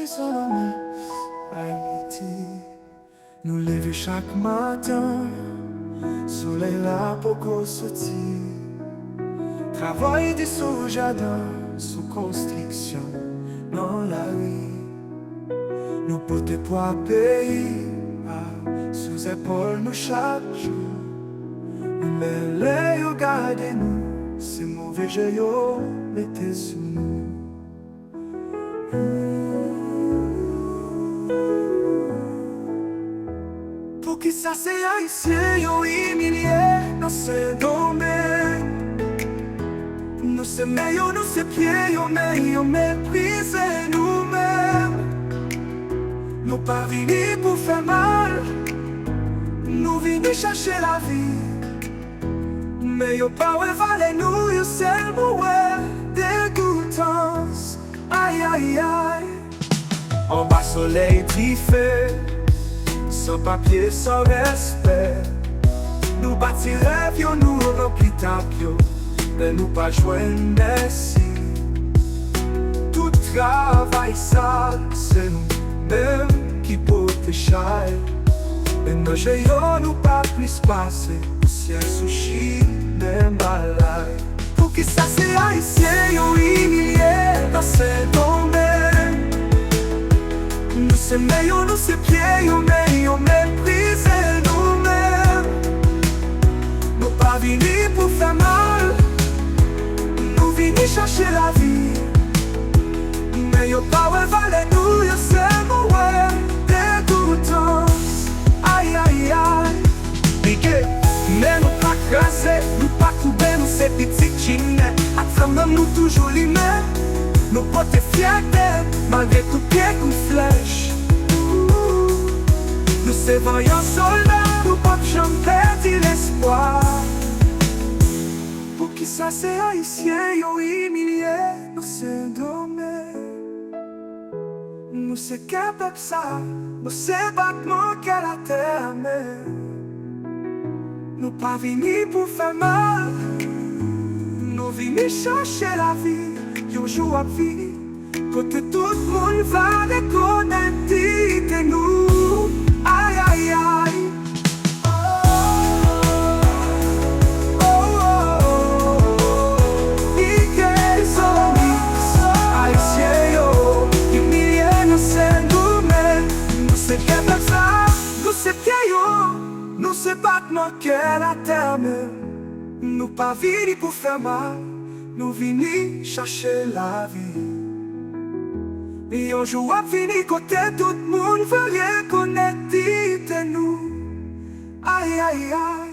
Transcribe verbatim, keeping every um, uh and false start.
Solomon, Ayiti. Nou leve chak maten, solèy la poko soti. Travay di sou jaden, sou konstriksyon, nan lari. Nou pote pwa peyi a sou zepòl nou chak jou. Men lè yo gade nou, se move je yo mete sou nou. Poukisa se Ayisyen yo imilye nan Sendomeng? Nou se men yo, nou se pye yo, men yo meprize nou menm. Nou pa vini pou fè mal, nou vini chache lavi. Men yo pa wè valè nou, yo sèlman wè degoutans. Ay, ay, ay. Anba solèy dife, san papye, san respè. Nou bati rèv yo, nou ranpli tak yo, men nou pa jwenn mèsi. Tout travay sa, se nou menm ki pote chay. Men nan je yo, nou pa plis pase pousyè sou chimen malay. Poukisa se Ayisyen yo imilye nan Sendomeng? Nou se men yo, nou se pye yo, men yo meprize nou menm. Nou pa vini pou fè mal, nou vini chache lavi. Men yo pa wè valè nou, yo sèlman wè degoutans. Ay, ay, ay. Pike, men nou pa kraze, nou pa koube, nou se pitit Chimè. Ak flanm nan nou toujou limen, nou pote fyète, malgre tout pye kou flèch. Nou se vanyan sòlda, nou p ap janm pèdi lespwa. Poukisa se Ayisyen yo imilye nan Sendomeng? Nou se kè pèp sa, nou se batman kè latè menm. Nou pa vini pou fè mal, nou vini chache lavi. Yon jou ap vini kote tout moun va rekonèt diyite nou. Ay, ay, ay. Ayisyen yo imilye nan Sendomeng. Nou se kè pèp sa, nou se pye yo, nou se batman kè latè menm. Nou pa vini pou fè mal, nou vini chache lavi. Yon jou ap vini kote tout moun va rekonèt diyite nou. Ay, ay, ay.